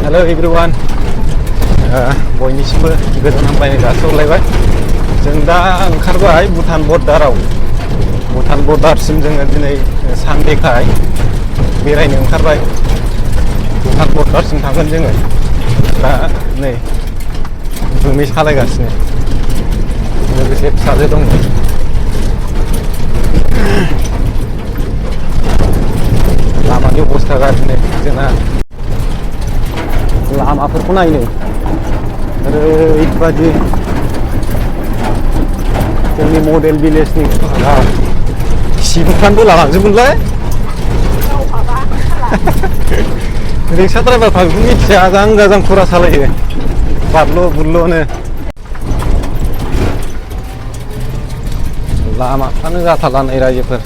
Hello everyone बयनिसिमबो गोजोन हामलायनाय जासिहरलायबाय। जों दा ओंखारबाय भुटान बर्डाराव। भुटान बर्डारसिम जोङो दिनै सानदेखाय बेरायनो ओंखारबाय। भुटान बर्डारसिम थांगोन जोङो। दा नै जुमि सालायगासिनो, लोगोसे फिसाजो दङ। लामानि अबस्था गाज्रिनो जोंना। लामाफोरखौ नायनो ओरैबादि जोंनि मडेल भिलेजनि सिबुफ्रानो बोलालांजोबोनलै। रिक्सा ड्राइभारफ्रा बेखौ मिथिया, आजां गाजां खरा सालायो बारल' बुरल'नो। लामाफ्रानो जाथारला नै रायजोफोर।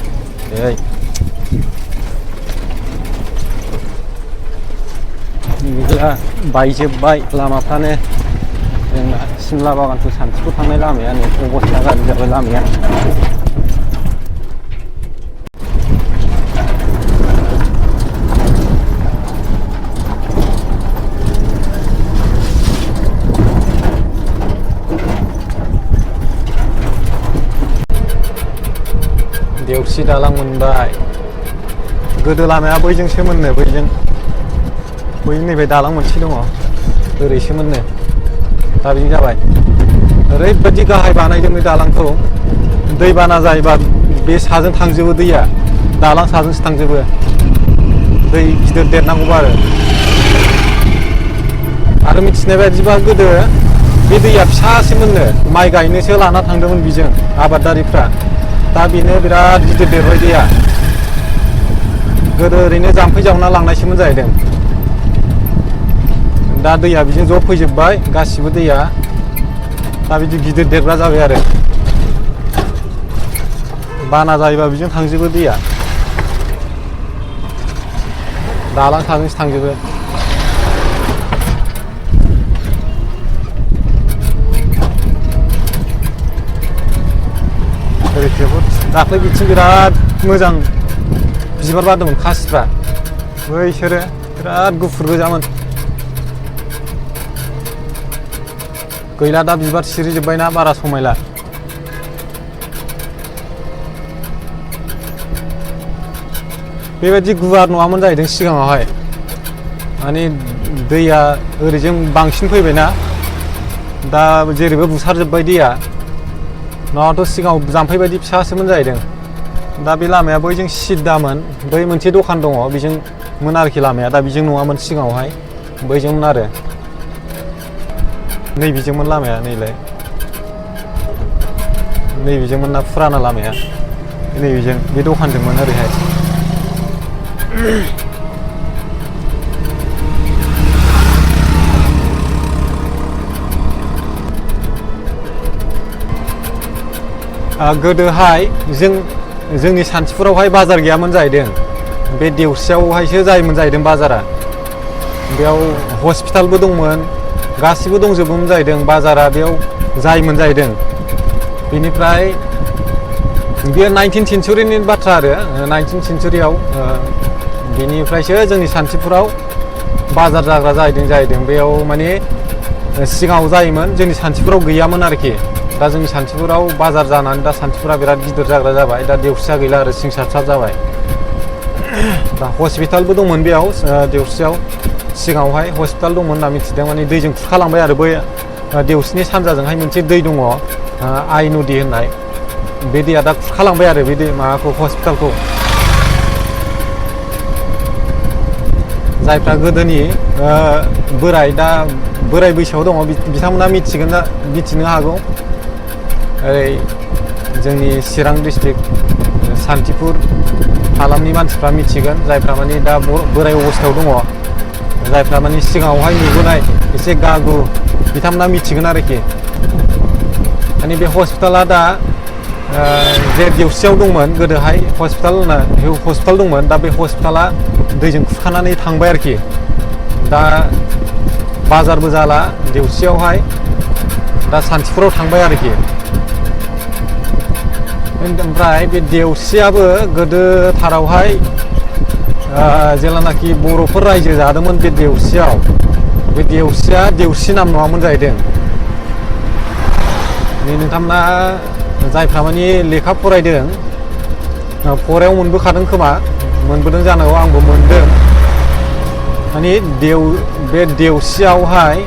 बिदिला बायजोब्बाय लामाफ्रानो। जोंना सिमला बागान टु सान्थिफुर थांनाय लामाया नै अबस्था गाज्रि जाबाय लामाया। देवसि दालां मोनबाय। गोदो लामाया बैजोंसो मोननो, बै नैबे दालां मोनसे दङ ओरैसो मोननो, दा बिदिनो जाबाय। ओरैबायदि गाहाय बानायदों बे दालांखौ, दैबाना जायोबा बे साजों थांजोबो दैया, दालां साजोंसो थांजोबो। दै गिदिर देरनांगौबा आरो मिथिनाय बायदिबा गोदो बे दैया फिसासो मोननो, माइ गायनोसो लाना थांदोंमोन बिजों आबादारिफ्रा। दा बेनो बिराद गिदिर देरबाय दैया। गोदो ओरैनो जाम्फै जावना लांनायसोमोन जाहैदों। दा दैया बिजों ज' फैजोब्बाय गासिबो दैया। दा बिदि गिदिर देरग्रा जाबाय आरो। बाना जायोबा बिजों थांजोबो दैया, दालां साजोंसो थांजोबो। दाख्लै बिथिं बिराद मोजां बिबार बारदोंमोन खासिफ्रा, बैसोरो बिराद गुफुर गोजामोन। गैला, दा बिबार सिरिजोब्बायना बारा समायला। बेबायदि गुवार नङामोन जाहैदों सिगाङावहाय, माने दैया ओरैजों बांसिन फैबायना, दा जेरैबो बुसारजोब्बाय दैया। नङाबाथ' सिगाङाव जाम्फै बायदि फिसासोमोन जाहैदों। दा बे लामाया बैजों सिद्दामोन, बै मोनसे दखान दङ बेजोंमोन आरोखि लामाया। दा बेजों नङामोन सिगाङावहाय, बैजोंमोन आरो। नैबेजोंमोन लामाया, नैबेजोंमोन ना फुराना लामाया, नैबेजों बे दखानजोंमोन ओरैहाय। गोदोहाय जोंनि सान्थिफुरावहाय बाजार गैयामोन जाहैदों। बे देवसियावहायसो जायोमोन जाहैदों बाजारा। बेयाव हस्पिटालबो दंमोन, गासिबो दंजोबोमोन जाहैदों। बाजारा बेयाव जायोमोन जाहैदों। बेनिफ्राय बेयो 19 सेन्सुरिनि बाथ्रा आरो, 19 सेन्सुरियाव बेनिफ्रायसो जोंनि सान्थिफुराव बाजार जाग्रा जाहैदों। बेयाव माने सिगाङाव जायोमोन, जोंनि सान्थिफुराव गैयामोन आरोखि। दा जोंनि सान्थिफुराव बाजार जानानै दा सान्थिफुरा बिराद गिदिर जाग्रा जाबाय। दा देवसिया गैला आरो, सिंसारसार जाबाय। दा हस्पिटालबो दंमोन बेयाव देवसियाव, सिगाङावहाय हस्पिटाल दंमोन होनना मिथिदों। माने दैजों खुरखालांबाय आरो। बै देवसिनि सानजाजोंहाय मोनसे दै दङ, आइ नदि होननाय, बे दैया दा खुरखालांबाय आरो बे दै माबाखौ, हस्पिटालखौ। जायफ्रा गोदोनि बोराय, दा बोराय बैसोआव दङ बिथांमोना मिथिनो हागौ। ओरै जोंनि चिरां डिस्ट्रिक्ट सान्थिफुर हालामनि मानसिफ्रा मिथिगोन, जायफ्रा माने दा बोराय अबस्थायाव दङ, जायफ्रा माने सिगाङावहाय नुबोनाय एसे गागु, बिथांमोना मिथिगोन आरोखि। माने बे हस्पिटाला दा जे देवसियाव दंमोन गोदोहाय हस्पिटाल दंमोन, दा बे हस्पिटाला दैजों खुरखानानै थांबाय आरोखि। दा बाजारबो जाला देवसियावहाय, दा सान्थिफुराव थांबाय आरोखि। ओमफ्राय बे देवसियाबो गोदोथारावहाय जेलानाखि बर'फोर रायजो जादोंमोन बे देवसियाव, बे देवसिया देवसि नाम नङामोन जाहैदों। नोंथांमोना जायफ्रा माने लेखा फरायदों फरायाव मोनबोखादों खोमा, मोनबोदों जानांगौ, आंबो मोनदों। माने बे देवसियावहाय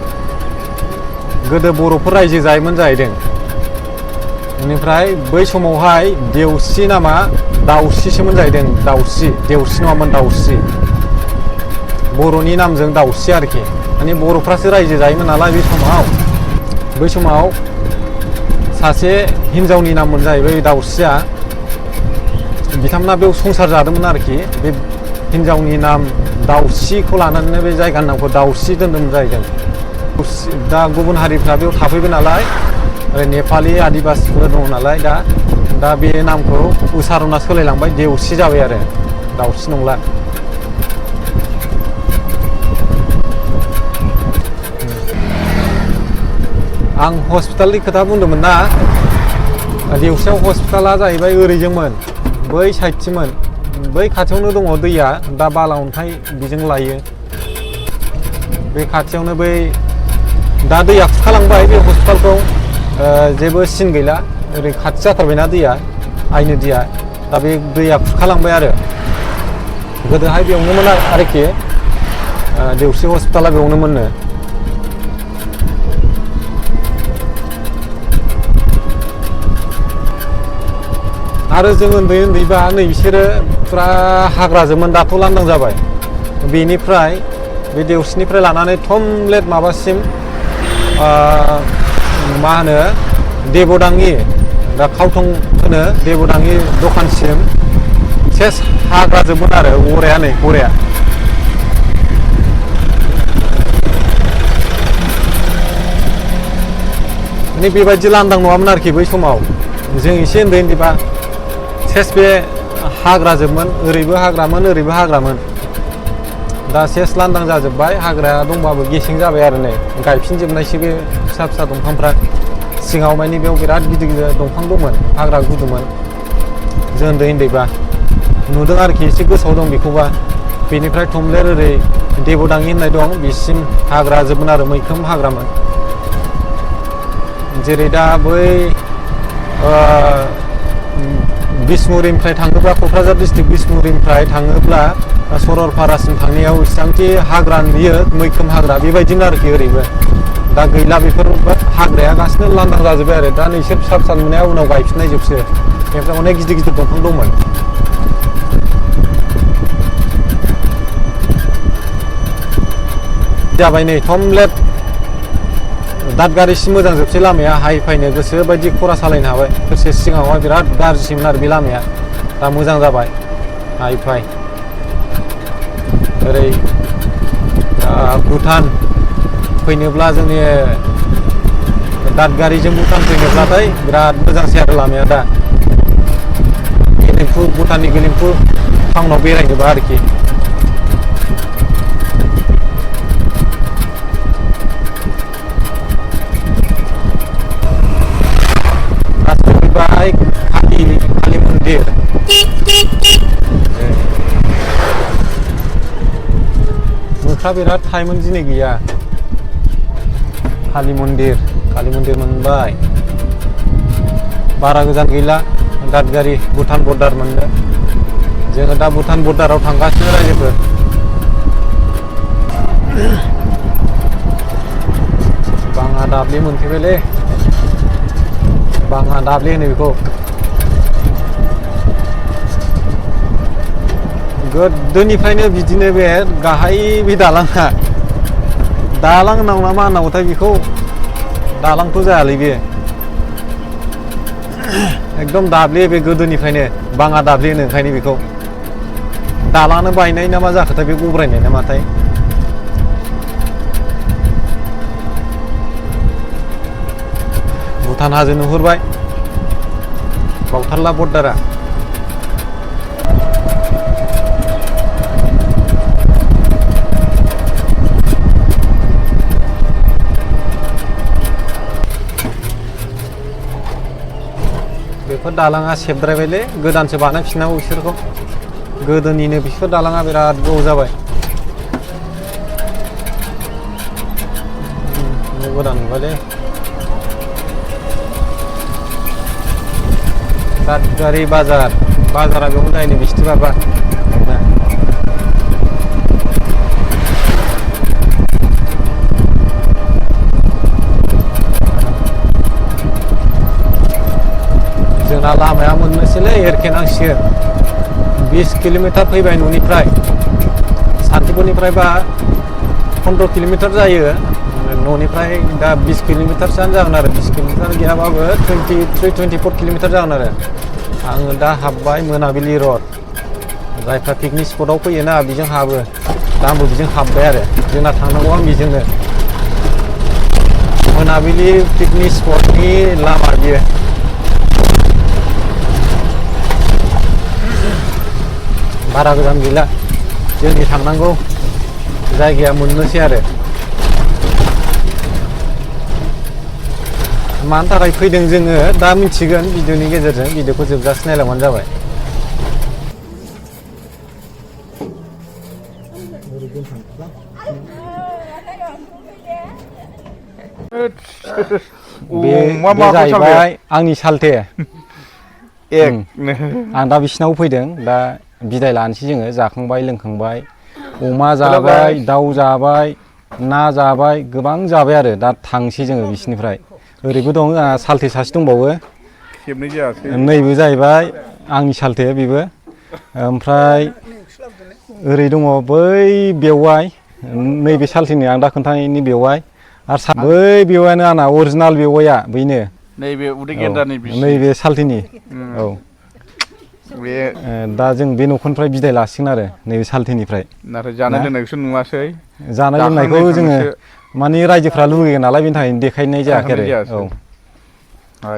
गोदो बर'फोर रायजो जायोमोन जाहैदों। बेनिफ्राय बै समावहाय देवसि नामा दाउसिसोमोन जाहैदों। दाउसि, देवसि नङामोन, दाउसि। बर'नि नामजों दाउसि आरोखि। माने बर'फ्रासो रायजो जायोमोन नालाय बै समाव सासे हिन्जावनि नाममोन जाहैबाय दाउसिया। बिथांमोना बेयाव संसार जादोंमोन आरोखि। बे हिन्जावनि नाम दाउसिखौ लानानैनो बे जायगानि नामखौ दाउसि दोन्दोंमोन जाहैदों। दा गुबुन हारिफ्रा बेयाव थाफैबाय नालाय, नेपालि आदिबासिफोर दङ नालाय, दा बे नामखौ उसारना सोलायलांबाय, देवसि जाबाय आरो, दाउसि नंला। आं हस्पिटालनि खोथा बुंदोंमोन ना, देवसियाव हस्पिटाला जाहैबाय ओरैजोंमोन, बै साइडथिंमोन। बै खाथियावनो दङ दैया, दा बाला अन्थाइ बेजों लायो। बे खाथियावनो दा दैया खुरखालांबाय बे हस्पिटालखौ, जेबो सिन गैला। ओरै खाथि जाथारबायना दैया, आइनो दैया, दा बे दैया खुरखालांबाय आरो। गोदोहाय बेयावनोमोन आरोखि, देवसि हस्पिटाला बेयावनोमोननो। आरो जों उन्दै उन्दैबा नै बिसोरो फुरा हाग्राजोंमोन, दाथ' लांदां जाबाय। बेनिफ्राय बे देवसिनिफ्राय लानानै थमब्लेट माबासिम मा होनो देबदाङि, दा खावथं होनो देबदाङि दखानसिम सेस हाग्राजोबमोन आरो, गराया नै गराया। माने बेबायदि लांदां नङामोन आरोखि बै समाव, जों एसे उन्दै उन्दैबा। सेस बे हाग्राजोबमोन, ओरैबो हाग्रामोन ओरैबो हाग्रामोन। दा सेस लांदां जाजोब्बाय, हाग्राया दंबाबो गेसें जाबाय आरो नै, गायफिनजोबनायसो बे फिसा फिसा दंफांफ्रा। सिगाङाव मानि बेयाव बिराद गिदिर गिदिर दंफां दंमोन, हाग्रा गुदुमोन, जों उन्दै उन्दैबा नुदों आरोखि, एसे गोसोआव दं बेखौबा। बेनिफ्राय थमब्लेट ओरै देबदाङि होननाय दं, बिसिम हाग्रा जोबमोन आरो, मैखोम हाग्रामोन। जेरै दा बै बिसमुरिनिफ्राय थाङोब्ला, क'क्राझार डिस्ट्रिक्ट बिसमुरिनिफ्राय थाङोब्ला सरलपारासिम थांनायाव इसेबांखि हाग्रा नुयो, मैखोम हाग्रा, बेबायदिनो आरोखि ओरैबो। दा गैला, बेफोर हाग्राया गासिनो लांदां जाजोब्बाय आरो। दा नोंसोर फिसा फिसा नुनाया उनाव गायफिननाय जोबसो। बेनिफ्राय अनेक गिदिर गिदिर दंफां दंमोन। जाबाय नै थमब्लेट दादगारिसिम मोजां जोबसै लामाया, हाइ फाइनो गोसो बायदि खरा सालायनो हाबाय। लोगोसे सिगाङावहाय बिराद गाज्रिमोन आरो बे लामाया, दा मोजां जाबाय, हाइ फाइ। ओरै भुटान फैनोब्ला, जोंनि दादगारिजों भुटान फैनोब्लाथाय बिराद मोजांसै आरो लामाया दा। गेलेमफु, भुटाननि गेलेमफु टाउनाव बेरायनोबा आरोखि। काली मन्दिर, मोख्रा बिराद थायोमोन, दिनै गैया। काली मन्दिर मोनबाय, बारा गोजान गैला, दादगारि भुटान बर्डार मोननो। जोङो दा भुटान बर्डाराव थांगासिनो रायजोफोर। बाङा दाब्लि मोनफैबायलै, बाङा दाब्लि होनो बेखौ। गोदोनिफ्रायनो बिदिनो बे गाहाय बे दालाङा, दालां होनांगौ ना मा होनांगौथाय बेखौ, दालांथ' जायालै बे, एकदम दाब्ले बे गोदोनिफ्रायनो, बाङा दाब्ले होनो ओंखायनो बेखौ। दालाङानो बायनाय ना मा जाखोथाय, बे गब्रायनाय ना माथाय। भुटान हाजो नुहुरबाय, बावथारला बर्डारा। बेफोर दालाङा सेबद्रायबायलै, गोदानसो बानायफिननांगौ बिसोरखौ। गोदोनिनो बिसोर दालाङा बिराद गोबाव जाबाय। गोदान नुबायलै दादगारि बाजारा बेयावनो जायो बिस्थिबारबा जोंना लामाया मोननोसैलै एरखेनांसिगोन 20 किल'मिटार फैबाय न'निफ्राय सान्थिपुरनिफ्रायबा 15 किल'मिटार जायो न'निफ्राय दा 20 किल'मिटारसोआनो जागोन आरो 20 किल'मिटार गैयाबाबो 23-24 किल'मिटार जागोन आरो आङो दा हाबबाय मोनाबिलि रड जायफ्रा पिकनिक स्पटआव फैयोना बेजों हाबो दा आंबो बेजों हाबबाय आरो जोंना थांनांगौ आं बेजोंनो मोनाबिलि पिकनिक स्पटनि लामा बियो बारा गोजान गैला जोंनि थांनांगौ जायगाया मोननोसै आरो मानि थाखाय फैदों जोङो दा मिथिगोन भिडिअनि गेजेरजों भिडिअखौ जोबजासे नायलांबानो जाबाय बे जाहैबाय आंनि सालथे आं दा बिसिनाव फैदों दा बिदाय लानोसै जोङो जाखांबाय लोंखांबाय अमा जाबाय दाउ जाबाय ना जाबाय गोबां जाबाय आरो दा थांसै जोङो बिसिनिफ्राय ओरैबो दं सालथे सासे दंबावो खेबनै जायासै नैबे जाहैबाय आंनि सालथे बेबो ओमफ्राय ओरै दङ बै बेवाइ नैबे सालथेनि आं दा खोन्थानायनि बेवाइ आरो बै बेवायानो आंना अरिजिनाल बेवाइया बैनो नैबे उदै गेन्द्रानि बिसि नैबे सालथेनि औ बे दा जों बे न'खरनिफ्राय बिदाय लासिगोन आरो नैबे सालथेनिफ्राय नाथाय जानाय लोंनायखौसो नुवासै जानाय लोंनायखौ जोङो माने रायजोफ्रा लुगैयो नालाय बेनि थाखायनो देखायनाय जायाखै आरो औ